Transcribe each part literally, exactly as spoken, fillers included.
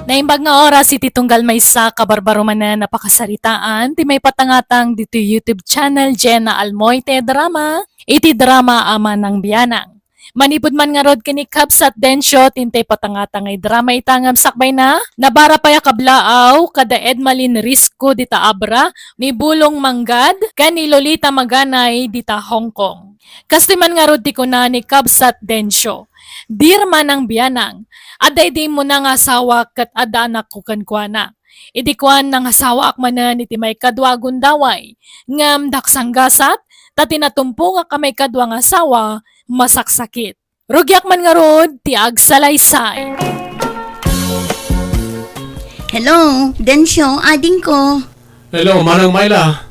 Naimbag nga oras iti tunggal maysa ka barbaro manen a pakasaritaan ti maipatangatang ditoy YouTube channel Jenna Almoite Drama, iti drama a Manang Bianang. Manipud man ngarud ken ni Kabsat Dencio ti intay patangatang nga drama ita ngem sakbayna, nabara pay a kablaaw kada Edmalin Risco dita Abra ni Bulong Manggad ken ni Lolita Maganay dita Hong Kong. Kastoy man ngarud ti kuna ni Kabsat Dencio, "Dear Manang Bianang, adda idi immuna nga asawak ket adda anakko kenkuana. Idi kuan, nangasawaak manen iti maikadua a gundaway, ngem daksanggasat, ta ti natumpongak a maikadua nga asawa, masaksakit. Rugiak man ngarud ti agsalaysay." Hello, Dencio, adingko. Hello, Manang Myla.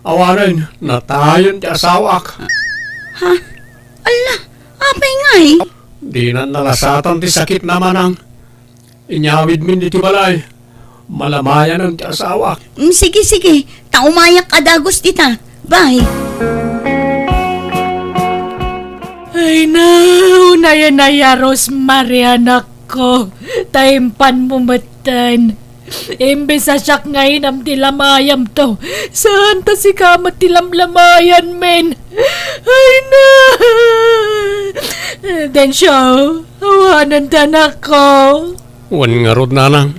Awanen, natayen ti asawaak. Ha? Alla, apay ngay? Dinan nalasatan ti sakitna, Manang. Inyawidmin ditoy balay. Malamayanen ti asawaak. Mm, sige, sige. Ta umayak a dagus dita. Bye. Ay, no, naya, naya, Rosemary, anakko. Ta impanmo metten. Imbes a siak nga inam ti lamayamto, saan ta sika met ti lamlamayanmin. Ay, no. Dencio, awanen ti anakko. Wen ngarud, Nanang.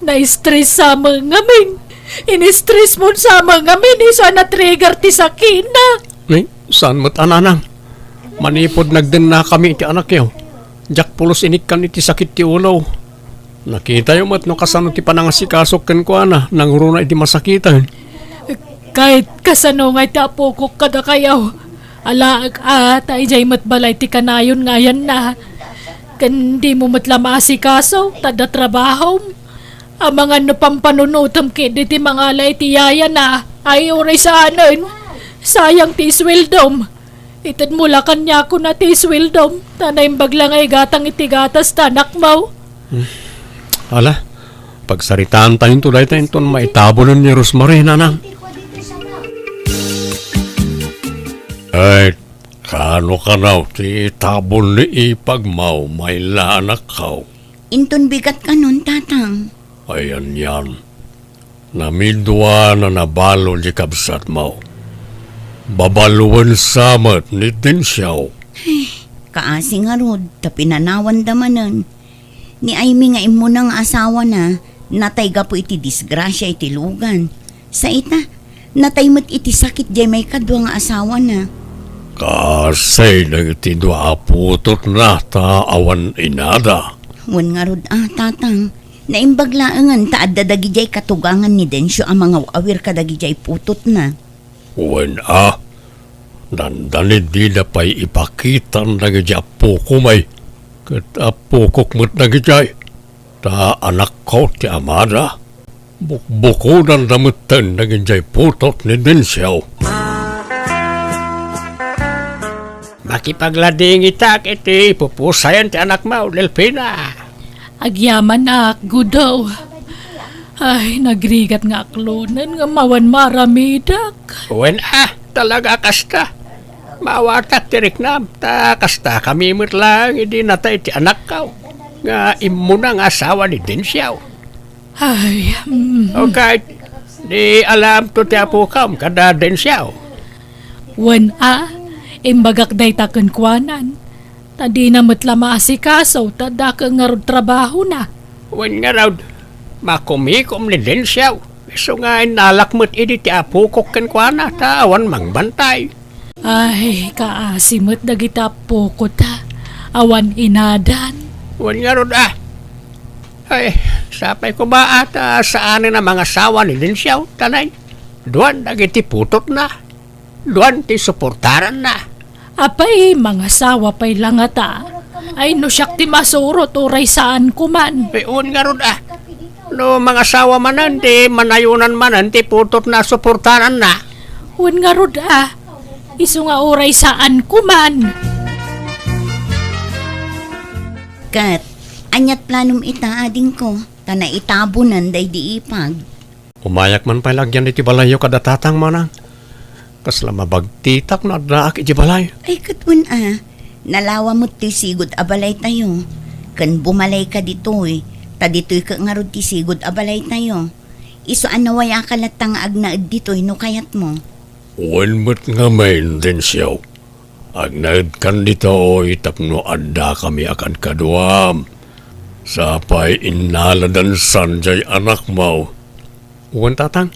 Na-stress sa met ngamin. In-stress mo sa met ngamin, isu a na-trigger ti sakina. Ni, saan met a, Nanang? Manipud nagdennakami iti anakyo, diak pulos inikkan iti sakit ti ulo. Nakitayo met no kasano ti panangasikasok kenkuana, nanguruna idi masakiten. Ket kasano ngay ti apokok kadakayo? Alaek a, ta idiay met balay ti kanayon nga ayanna. Ken dimo met la maasikaso, ta adda trabahom. Amangan no pampanunotem ketdi ti mangala iti yayana, ay uray saanen. Sayang ti isweldom. Itedmo la kaniakon ti isweldom, ta naimbag la nga igatang iti gatas ti anakmo. Hmm. Ala, pagsaritaantayo dayta inton maitabonen ni Rosemary, Nanang. Ay, kano kanaw ti itabon ni ipagmo, Myla, anakko? Inton bigat kanon, Tatang. Ay, anian. Namidua a nabalo di kabsatmo. Babaluen sa met ni Dencio. Ay, kaasi ngarud, ta pinanawanda manen. Ni Aimee nga immuna nga asawana, natay gapu iti disgrasia iti lugan. Sa ita, natay met iti sakit diay maikadua nga asawana. Kaasi dagiti dua a putotna ta awan inada. Wen ngarud a, Tatang, naimbag laengen ta adda dagidiay katugangan ni Dencio a mangaw-awir kadagidiay putotna. Wen a, dandani dida pay ipakitan dagiti appokom ay, ket appokok met dagidiay, ta anakko ti amada. Bukbukodanda metten dagidiay putot ni Dencio. Makipagladingitak iti pupusayan ti anakmo, Delfina. Agyamanak, Gudo. Ay, nagrigat nga aklonen nga awan maaramidak. Wen a, talaga kasta. Maawatak ti riknam, ta kastakami met laeng idi natay ti anakko, nga immuna nga asawa ni Dencio. Ay, mm. O ket, di alaamto ti apokam kada Dencio? Wen a, imbagak dayta kenkuanan. Ta dina met la maasikaso, ta dakkel ngarud trabahona. Wen ngarud, makumikom ni Dencio. Isu nga innalak met idi ti apokok kenkuana, ta awan mangbantay. Ay, kaasi met dagiti appokota. Awan inadan. Wen ngarud a. Ay, sapay koma a ta saanen a mangasawa ni Dencio, ta nay, duan dagiti putotna. Duan ti suportaranna. Apay, mangasawa pay la ngata. Ay, no siak ti masurot, uray saan koman. Ay, wen ngarud a. No mangasawa manen, di manayonan manen ti putotna a suportaranna. Wen ngarud a. Isu nga uray saan koman. Ket, aniat planom ita, adingko, ta naitabonen daydi ipag? Umayak man pay la agyan iti balayyo kada tatang, manang. Kasla mabagtitak no addaak iti balay. Ay, ket wen a, nalawa met ti sigud a balaytayo. Ken bumalayka ditoy, Ta ditoy ket ngarud ti sigud a balaytayo. Isu a nawayaka latta nga agnaed ditoy no kayatmo. Wen met ngamin, Dencio. Agnaedkan ditoy tapno addakami a kadkaduam. Sapay innaladansan jay anakmo. Wen, Tatang.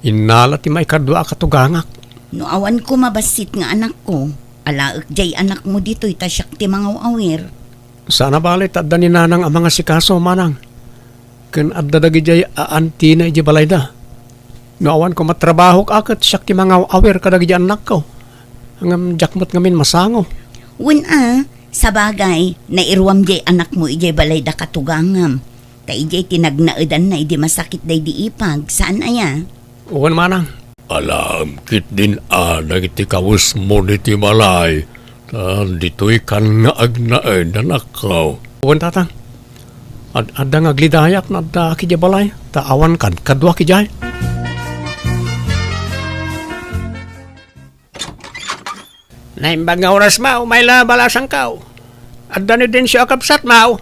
Innala ti maikadua a katugangak. No awan koma bassit nga anakko, alaek jay anakmo ditoy ta siak ti mangaw-awir. Saan a bale ta adda ni Nanang a mangasikaso, Manang. Ken adda dagidiay aantina idiay balayda. No awan koma trabahok a ket siak ti mangaw-awir kadagidi annakko. Ngem diak met ngamin masango. Wen a, sabagay, nairuam jay anakmo idiay balayda katugangam. Ta idiay ti nagnaedanna idi masakit daydi ipag, saan aya? Wen, Manang. Alaem ketdin a dagiti kawesmo ditoy balay, ta ditoykan nga agnaed, anakko. Wen, Tatang. Ad-, adda nga aglidayak no addaak idiay balay, ta awan kadkaduak idiay. Naimbag nga oras, Maw, mayla balasangkaw. Adda ni Dencio a kabsat, Maw?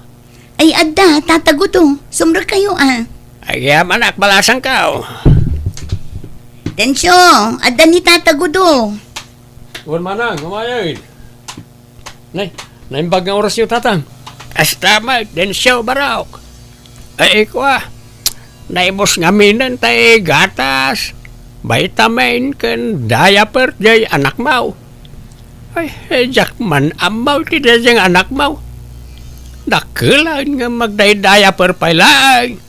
Ay, adda, Tata Gudo. Sumrekkayo, a. Agyamanak, balasangkaw. Dencio, adda ni Tata Gudo. Wen, Manang, umayen. Nay, naimbag nga orasyo, Tatang. Kasta met, Dencio, barok. Ay, kua, naibus ngaminen tay gatas, vitamin, ken diaper jay anakmo. Ay, eh, diak man ammo ti daydiay nga anakmo. Dakkel laeng nga magday-diaper pay laeng.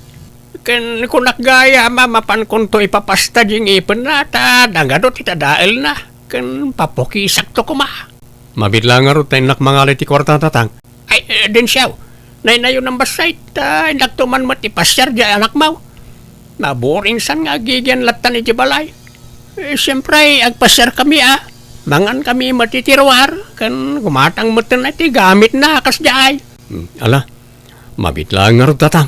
Ken kunak gayam a mapankonto ipapasta di ngipenna ta nagadu ti tadaelna. Ken papukisakto koma. Mabiit laeng ngarud ta innak mangalay ti kuarta, Tatang. Ay, eh, Dencio, naynayonam bassit, ta indakto man met ipasiar di anakmo. Naburingsan nga agigian lattan iti balay. Eh, siempre, agpasiarkami a. Mangankami met iti ruar, ken gumatang metten iti gamitna a kasdiay. Hmm, ala, mabiit laeng ngarud, Tatang.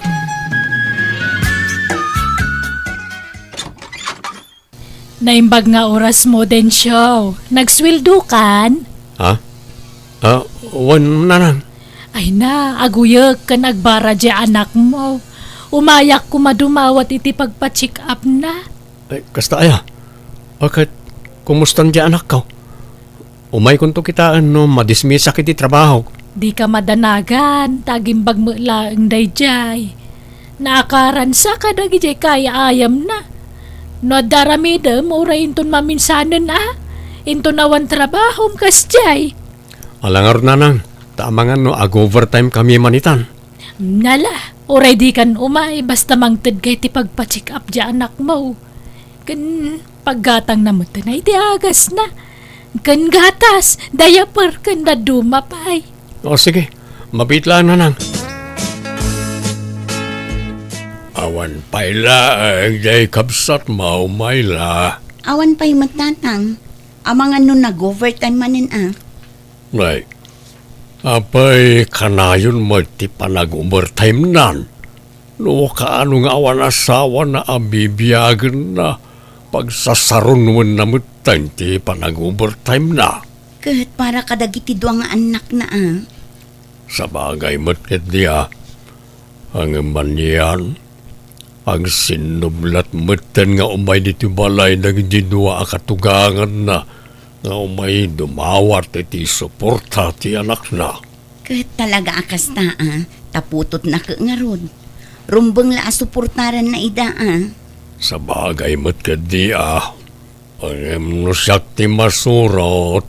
Naimbag nga orasmo, Dencio. Nagsweldokan? Ha? Ah, wen, Nanang. Ay na, aguyek ken agbara di anakmo. Umayak koma dumawat iti pagpa-check-upna. Ay, kasta aya? A, ket, kumustan di anakko? Umaykonto kitaen no madismisak iti trabahok. Dika madanagan, ta agimbag met laeng daydiay. Naakaransa kadagiti kaay-ayamna. No adda aramidem, uray inton maminsanen a, inton awan trabahom kasdiay. Ala ngarud, Nanang, ta amangan no ag-overtime kami manitan. Nala, uray dikan umay, basta mangtedka iti pagpa-check-up di anakmo. Ken paggatangna met iti agasna. Ken gatas, diaper, ken dadduma pay. O, sige. Mabiit laeng, Nanang. Awan pay laeng diay kabsat, Maw, mayla. Awan pay met, Tatang. Amangan no nag-overtime manen a. Nay, apay kanayon met ti panag-overtime-nan? No kaano nga awan asawana a bibiagenna, pagsasarunoenna metten ti panag-overtime-na. Ket para kadagiti dua nga annakna a. Sabagay met ketdi a. Ngem anian, agsinnublat metten nga umay ditoy balay dagiti dua a katuganganna nga umay dumawat iti suporta ti anakna. Ket talaga a kasta a, ta putotna ket ngarud. Rumbeng la a suportaranna ida a. Sabagay met ketdi a. Ngem no siak ti masurot,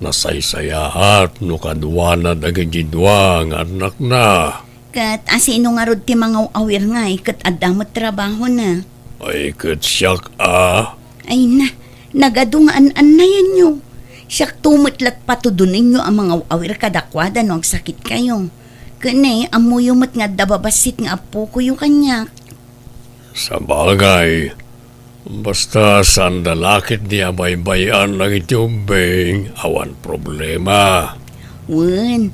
nasaysayaat no kaduana dagiti dua nga annakna. Ket asino ngarud ti mangaw-awir ngay ket adda met trabahona? Ay, ket siak a. Ay na, nagadu nga an-annayenyo. Siakto met lat patudonenyo a mangaw-awir kadakuada no agsakitkayo. Ken ne, ammoyo met nga adda babassit nga appokoyo kaniak. Sabagay, basta saanda la ketdi a baybay-an dagiti ubbing, awan problema. Wen,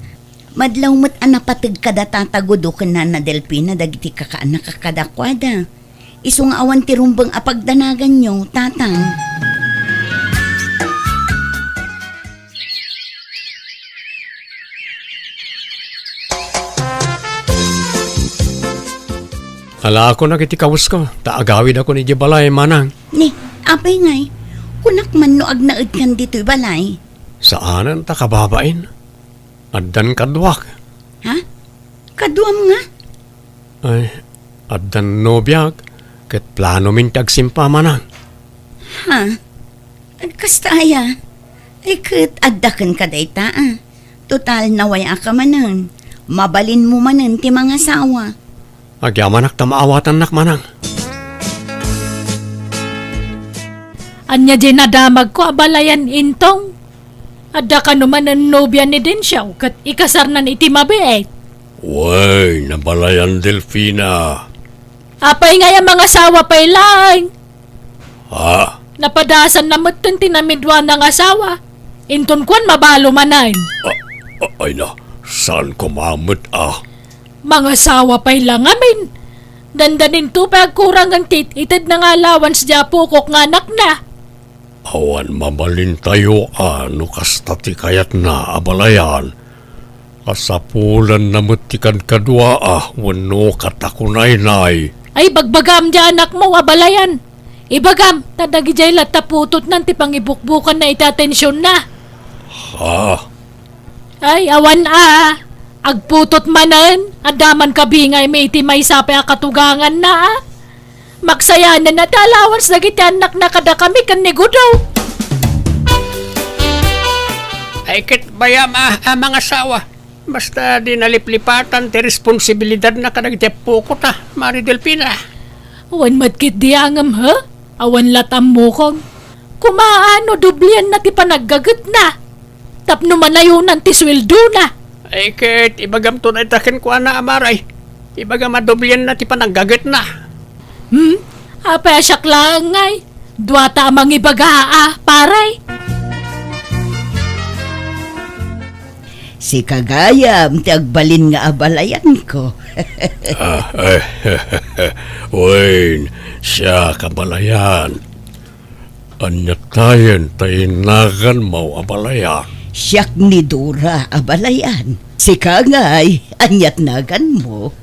madlaw met a napateg kada Tata Gudo ken Nana Delfina dagiti kakaannak a kadakuada. Isu nga awan ti rumbeng a pagdanaganyo, Tatang. Alaakon dagiti kawesko, ta agawidakon idiay balay, manang. Ni, apay ngay, kunak man no agnaedkan ditoy balay? Saanen ta kababain. Addan kaduak. Ha? Kaduam nga? Ay, addan nobiak, ket planomin ti agsimpa, manang. Ha? Kasta aya? Ay, ket adda kenka dayta, a. Total, nawayaaka manen. Mabalinmo manen ti mangasawa. Agyamanak ta maawatannak, manang. Ania diay nadamagko a balayan, Intong? Adda kano manen nobia ni Dencio ket ikasarnan iti mabiit? Wen, a balayan, Delfina. Apay ngay a mangasawa pay laeng? Ha? Napadasanna metten ti namiduana nga asawa. Inton kuan, mabalo manen. A-, a-, ay na, saan koma met a? Mangasawa pay la ngamin. Dandaninto pay agkurangen ti it-itedna nga allowance diay apokok nga anakna. Awan mabalintayo a no kasta ti kayatna a balayan. Kasapulanna met ti kadkaduaa wenno katakunaynay. Ay, bagbagam diay anakmo a balayan. Ibagam, ta dagidiay latta putotnan ti pangibukbukanna iti atensionna. Ha? Ay, awan a. Agputot manen, adda man kabingaymi iti maysa pay a katuganganna, a. Maksayanen a ti allowance dagiti annakna kadakami ken ni Gudo. Ay, ket bayam a, a mangasawa. Basta di naliplipatan ti responsibilidadna kadagiti appokota, Mari Delfina. Wen met ketdi ngem, ha? Awan la't ammokon. Koma no doblianna ti panaggagetna tapno manayonan ti sueldona. Ay, ket ibagamto dayta kenkuana, a Mari. Ibagam a doblianna ti panaggagetna. Hmm? Apay a siak laeng ngay? Duata a mangibaga a, pare. Sika gayam ti agbalin nga abalayanko. Ah, eh, wen, siak a balayan. Ania tayen ti naganmo a balayan? Siak ni Dora a balayan. Sika ngay, ania ti naganmo?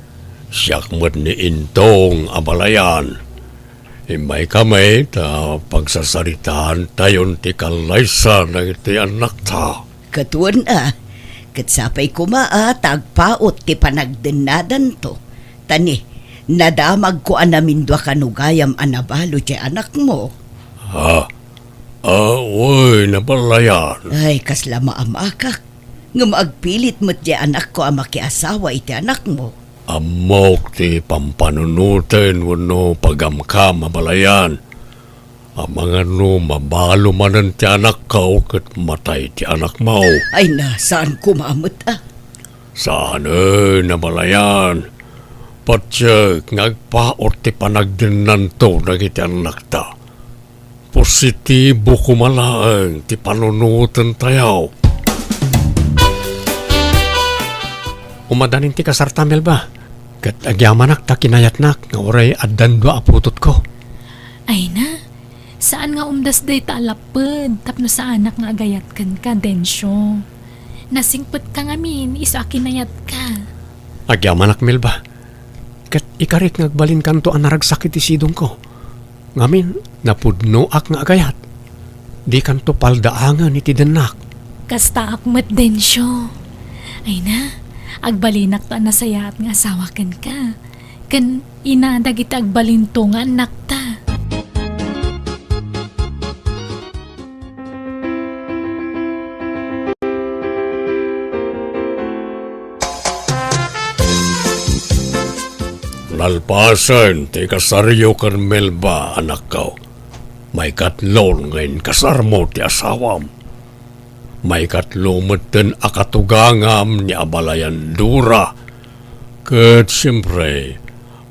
Siak met ni Intong a balayan. Immaykami ta pagsasaritaantayon ti kallaysa dagiti annakta. Ket wen a, ket sapay koma a ta agpaut ti panagdennadanto. Ta ni, nadamagko a namindua kano gayam a nabalo ti anakmo. Ha? Ah, wen, a balayan. Ay, kasla maamakak. Ngem agpilit met ti anakko a makiasawa iti anakmo. Ammok ti pampanunoten wenno pagamkam a balayan. Amangan no mabalo manen ti anakko ket matay ti anakmo. Ay na, saan koma met a. Saanen a balayan. Patiek nga agpaut ti panagdennanto dagiti annakta. Positibo koma laeng ti panunotentayo. Umadanin ti kasarta, Melba. Ket agyamanak ta kinayatnak nga uray addan dua a putotko. Ay na, saan nga umdas dayta a lapped tapno saanak nga agayat kenka, Dencio. Nasingpetka ngamin isu a kinayatka. Agyamanak, Melba. Ket ikarik nga agbalinkanto a naragsak iti sidongko. Ngamin, napudnoak nga agayat. Dikanto paldaangen iti dennak. Kastaak met, Dencio. Ay na, agbalinak ta nasayaat nga asawa kenka. Ken ina dagiti agbalinto nga annakta. Nalpasen ti kasaryo ken Melba, anakko. Maikatlo nga inkasarmo ti asawam. Maikatlo metten a katugangam ni abalayan Dora. Ket siempre,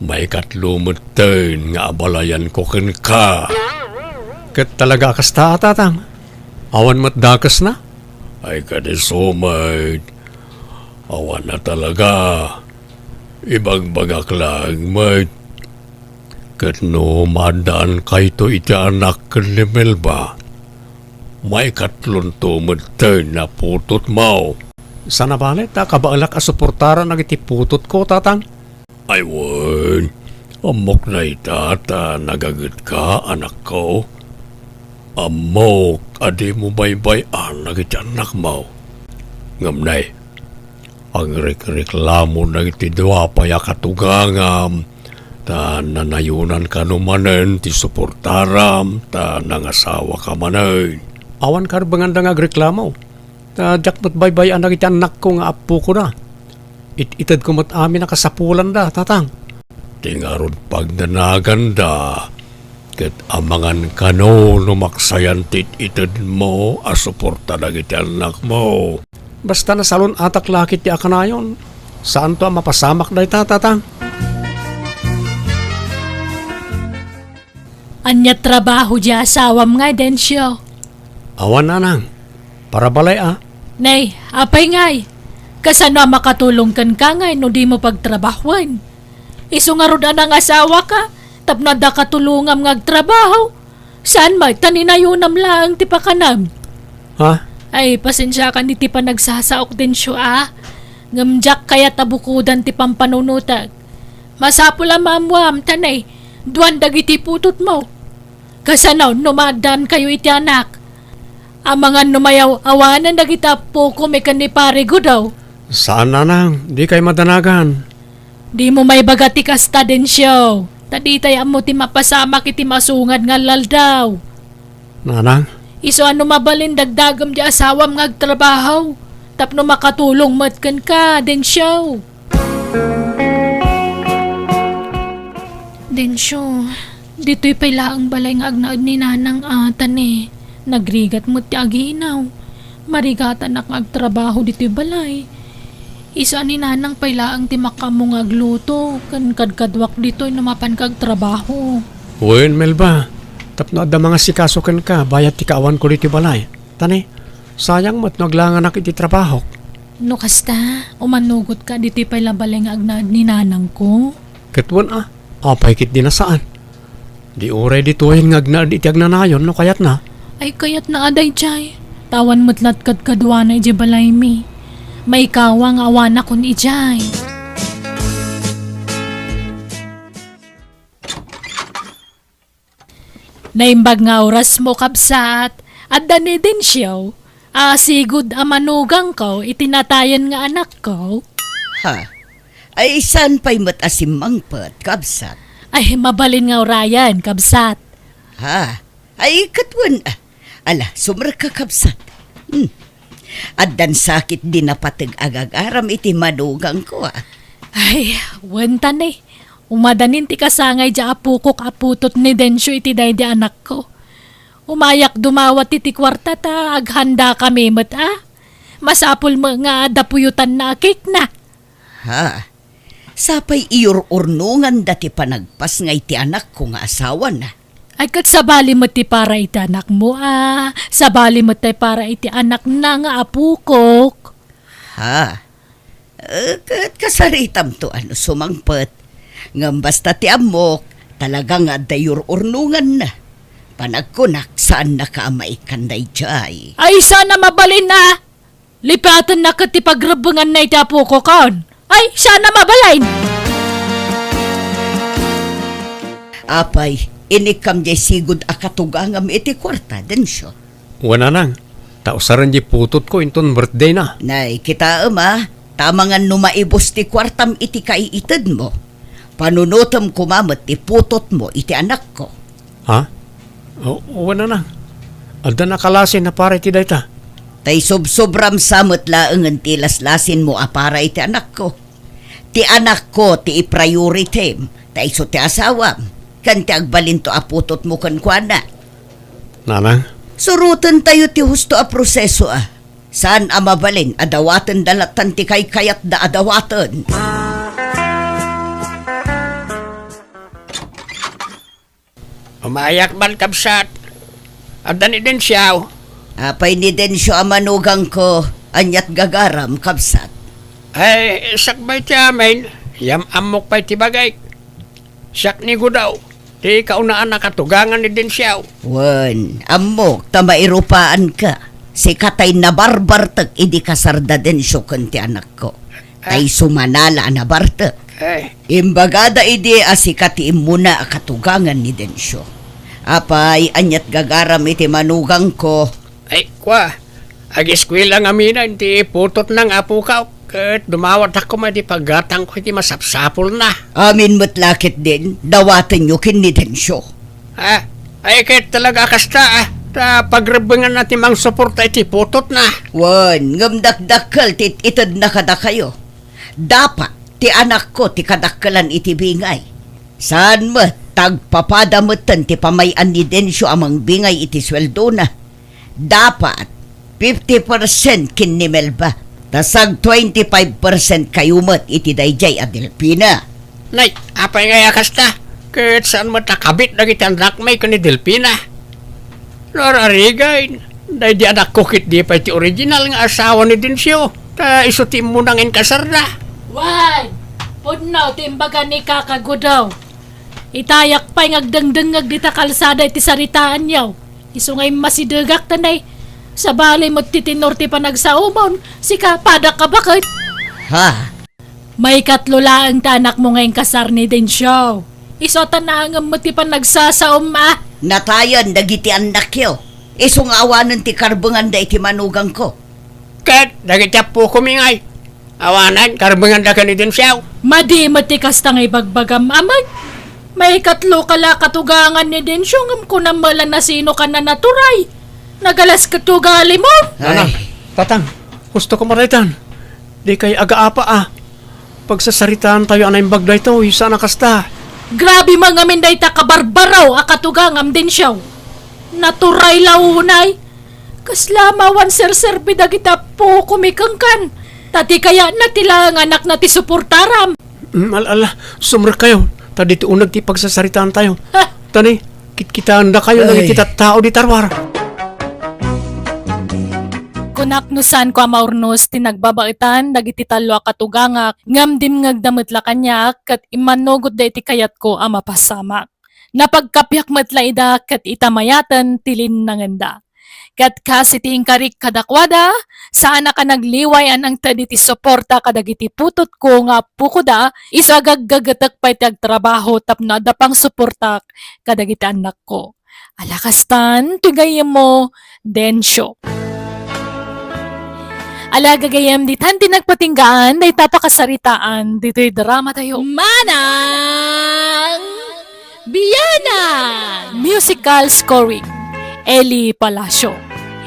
maikatlo metten nga abalayanko kenka. Ket talaga a kasta, tatang? Awan met dakesna? Ay, kadi isu met. Awan a talaga. Ibagbagak laeng met. Ket no maaddaankayto iti anak ken ni Melba, maikatlonto metten a putotmo. Saan a bale ta kabaelak a suportaran dagiti putotko, tatang? Ay wen, Ammok dayta ta nagagetka, anakko. Ammok a dimo baybay-an dagiti annakmo. Ngem nay, agrikreklamo dagiti dua pay a katugangam, ta nanayonan kano manen ti suportaram, ta nangasawaka manen. Awan karbenganda nga agreklamo. Ta diak met baybay-an dagiti annakko nga appokoda. It-itedko met amin a kasapulanda, tatang. Ti ngarud pagdanaganda, ket amangan kano no maksayan ti it-itedmo a suporta dagiti annakmo. Basta nasalun-atak la ket ti a kanayon, saanto a mapasamak dayta, tatang. Ania trabaho di asawam nga, Dencio? Awan, nanang. Para balay a. Nay, apay ngay? Kasano a makatulong kenka ngay no dimo pagtrabahoen? Isu ngarud a nangasawaka, tapno adda katulongam nga agtrabaho. Saan met ta ninayonam laeng ti pakanam. Ha? Ay, pasensiakan iti panagsasaok, Dencio, a. Ngem diak kayat a bukodan ti pampanunotek. Masapul a maammuam ta nay, duan dagiti putotmo. Kasano no maaddaankayo iti anak? Amangan no mayaw-awanen dagiti appokom ken ni Pare Gudaw. Saan, nanang, dikay madanagan. Dimo maibaga ti kasta, Dencio, ta ditay ammo ti mapasamak iti masungad nga aldaw. Nanang? Isu a no mabalin dagdagem ti asawam nga agtrabaho, tapno makatulong met kenka, Dencio. Dencio, ditoy pay laeng balay nga agnaed ni Nanang a, ta nay, nagrigat met ti aginaw. Marigatanak nga agtrabaho ditoy balay. Isu a ni Nanang pay laeng ti makaammo nga agluto, ken kadkaduak ditoy no mapanka agtrabaho. Wen, Melba, tapno adda mangasikaso kenka, bayat ti kaawanko ditoy balay. Ta nay, sayang met no aglanganak iti trabahok. No kasta, umanugotka ditoy pay la balay nga agnaed ni Nanangko. Ket wen a, apay ketdi a saan? Di uray ditoyen nga agnaed iti agnanayon no kayatna. Ay, kayatna a daydiay. Ta awan met la ti kadkaduana idiay balaymi. Maikawa nga awanakon idiay. Naimbag nga orasmo, kabsat, adda ni Dencio a sigud a manugangko iti natayen nga anakko. Ha? Ay, saan pay met a simmangpet, kabsat? Ay, mabalin nga urayen, kabsat. Ha? Ay, ket wen, ah, ala, sumrekka, kabsat. Hmm. Addan sakit di napateg agagaram iti manugangko, ah. Ay, wen ta ni. Umadanin ti kasangay di apokok a putot ni Dencio iti daydi anakko. Umayak dumawat iti kuarta ta aghandakami met, ah. Masapul met nga adda puyotanna a cake na. Ha? Sapay iyur-urnonganda ti panagpasngay ti anakko nga asawana. Ay, ket sabali met ti para iti anakmo, a. Sabali met ti para iti anakna nga apokok. Ha? Eh, ket kasaritamto a no sumangpet. Ngem basta ti ammok, talaga nga adda iyur-urnonganna. Panagkunak, saannaka a maikkan daydiay. Ay, saan a mabalin, a. Lipatenna ket ti pagrebbenganna iti apokokon. Ay, saan a mabalin! Apay, inikkam diay sigud a katugangam iti kuarta, Dencio? Wen, nanang, ta usaren diay putotko inton birthdayna. Nay, kitaem, a, ta amangan no maibus ti kuartam iti kaiitedmo. Panunotem koma met ti putotmo iti anakko. Ha? O, wen, nanang. Adda nakalasin a para iti dayta. Ta isubsubram sa met laengen ti laslasinmo a para iti anakko. Ti anakko ti iprioritim, ta isu ti asawam, ken ti agbalinto a putotmo kenkuana. Nanang? Surotentayo ti husto a proseso, a. Saan a mabalin a dawatenda lattan ti kaykayatda a dawaten. Umayak man, kabsat. Adda ni Dencio? Apay ni Dencio a manugangko, aniat gagaram, kabsat? Ay, sakbay ti amin, yam-ammok pay ti bagik. Siak ni Gudaw, ti kaunaan a katugangan ni Dencio. Wen, ammok ta mairupaanka. Sika tay nabarbartek idi kasarda Dencio ken ti anakko. Ah. Tay sumanala a nabartek. Ay. Imbagada idi a sika ti immuna a katugangan ni Dencio. Apay, aniat gagaram iti manugangko? Ay, kua. Ageskuela ngamin ti putotna nga apokaw, ket dumawatak koma iti paggatangko iti masapsapulna. Amin met la ketdin, dawatenyo ken ni Dencio. Ah, ay, ket talaga a kasta, ah, ta pagrebbenganna ti mangsuporta iti putotna. Wen, ngem dakdakkel ti it-itedna kadakayo. Dapat ti anakko ti kadakkelan iti bingay. Saan met, ta agpapada metten ti pamay-an ni Dencio a mangbingay iti sueldona. Dapat fifty percent ken ni Melba, ta sag twenty-five percent kayo met iti daydiay a Delfina. Nay, apay ngay a kasta? Ket saan met a kabit dagiti annakmi ken ni Delfina? Lorarigan, daydi anakko ket di pay ti original nga asawa ni Dencio, ta isu ti immuna nga inkasarda. Wen, pudno ti imbaga ni Kaka Gudaw. Itayak pay nga agdengdengngeg dita kalsada iti saritaanyo. Isu nga immasidegak ta nay, sabali met ti tenor ti panagsaomon, sika, padak a baket. Ha? Maikatlo laeng ti anakmo nga inkasar ni Dencio. Isu ta naangem met ti panagsasaom, ah. Natayen dagiti annakyo. Isu nga awanen ti karbenganda iti manugangko. Ket dagiti appokomi ngay, awanen karbenganda ken ni Dencio. Madi met ti kasta nga ibagbagam, Amay. Maikatlo ka la katugangan ni Dencio, ngem kunam met la nasino ka na naturay. Nagalas ket ti ugalimon. Ay. Nana, tatang, husto ko maraytan. Dikay agaapa a. Pagsasaritaantayo a naimbag daytoy, saan a kasta. Grabe man ngamin dayta kabarbaraw a katugangam, Dencio. Naturay la unay. Kasla mawan serserbi dagiti appokomi kenkan. Ta ti kayatna ti laeng anakna ti suportaram. Mm, al-, ala, sumrekkayo, ta ditoy uneg ti pagsasaritaantayo. Ha? Ta ni, kitkitaendakayo dagiti tattao dita ruar. Kunak no saanko a maurnos ti nagbabaetan dagiti tallo a katugangak, ngem dimngegda met la kaniak ket immannugotda iti kayatko a mapasamak. Napagkapiak met la ida ket ita mayaten ti linnangenda. Ket kas iti inkarik kadakuada, saanak a nagliway a nangted iti suporta kadagiti putotko nga appokoda, isu a gaggagetek pay ti agtrabaho tapno adda pangsuportak kadagiti annakko. Ala kastan, ti gayyemmo, Dencio. Ala gagayyem, ditan ti nagpatinggaan dayta pakasaritaan ditoy dramatayo. Manang Bianan! Musical scoring, Eli Palacio.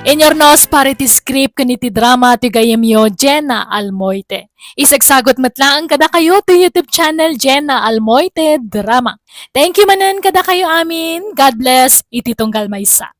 Inurnos para iti script ken iti drama ti gayyemyo, Jenna Almoite. Isagsagut met laeng kadakayo ti YouTube channel, Jenna Almoite Drama. Thank you manen kadakayo amin. God bless iti tunggal maysa.